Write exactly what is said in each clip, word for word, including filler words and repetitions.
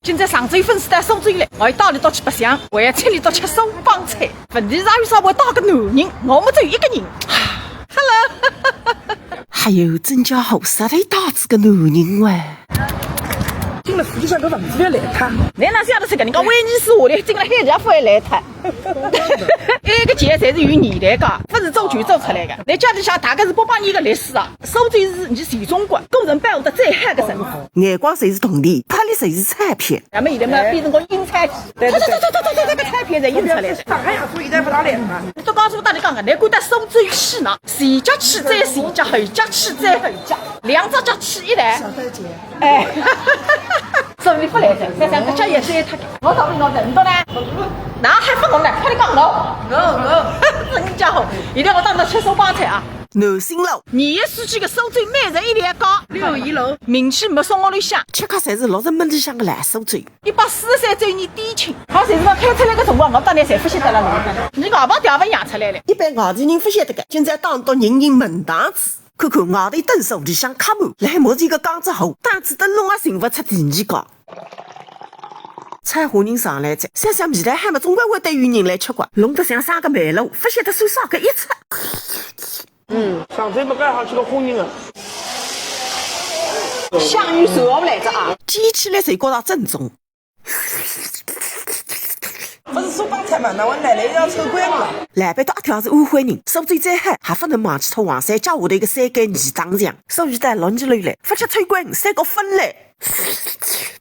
今朝常州粉丝到苏州来，我要带伊到去白相，我要请伊到吃苏帮菜。问题是阿有啥会带个男人，我们只有一个人。Hello。还有真家伙，啥来带仔个男人喂？进了实际上搿房子要来他。侬哪晓得是个？人家威尼斯下来，进了海家勿会来他。埃个钱侪是有年代个，勿是做就做出来个。侬家里向大概是八百年个历史啊。苏州是你全中国个人保护得最好个城市。眼光侪是铜钿，拍立侪是钞票。那么现在嘛，变成个印钞机。对对对。这这这这这这个钞票侪印出来个。上海也是现在勿大来了嘛。侬都告诉我，搭侬讲个，侬敢到苏州去呢？前脚去再前脚，后脚去再后脚，两只脚去一台。小玳姐。哎。所以勿来噻，三三个脚也是一塌个。我告诉侬，人多呢，哪还勿懂呢？快点讲喽。我我。真家伙，一定要当着吃苏帮菜啊。 南新路。二月十几个苏州每日一条街，六一路。名气没送我里向。吃客侪是六十门里向个老苏州。一百四十三周年店庆，好，侪是讲开出来个辰光，我当然侪勿晓得了。侬外包调勿养出来了。一般外地人勿晓得个，今朝当到人人门堂子，看看外头等数里向客满，来目前个江浙沪，打仔灯笼也寻勿出第二家。 菜货人上来哉，想想味道好嘛，总归会得有人来吃个，弄得像生个煤炉，勿晓得算啥个一尺。嗯，上头没介好吃个虾仁啊。香芋头我来着啊。煎起来侪觉着正宗。勿是苏帮菜嘛，那我奶奶要抽关了。老板到阿条是安徽人，苏州再好，还勿能忘记脱黄山脚下头一个山间泥当墙。所以到六二路来，勿吃抽关，三角粉嘞。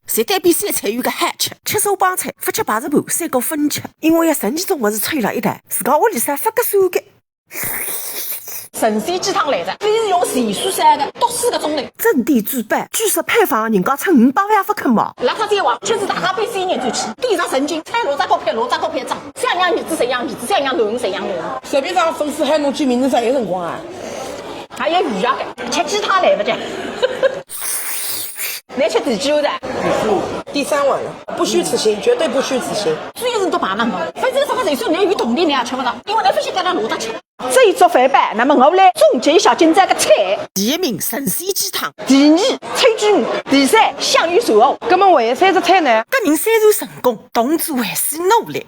侪对比三菜有个好吃，吃苏帮菜，勿吃白食盘，三角粉吃。因为要十二种物事凑辣一道，自家屋里向勿合算个。神仙鸡汤来着，伊是用钱数算个，笃四个钟头。镇店之宝，据说配方人家称五百万勿肯买。辣辣椒黄，就是大家杯子一眼就去，点上神经，菜落只高配，落只高配涨，想养儿子侪养儿子，想养囡儿侪养囡儿。随便啥粉丝喊侬句名字啥有辰光啊？还有预约个，吃鸡汤来勿及。 侬吃第几碗的？第三碗了，不虚此行，绝对不虚此行。主要是侬排了嘛，反正啥个人数，侬有铜钿侬也吃勿着，因为侬勿晓得辣哪搭吃。这一桌饭摆，那么我来总结一下今朝个菜。第一名神仙鸡汤，第二臭鳜鱼，第三香芋鳝糊。那么还有三只菜呢？革命虽然成功，同志还需努力。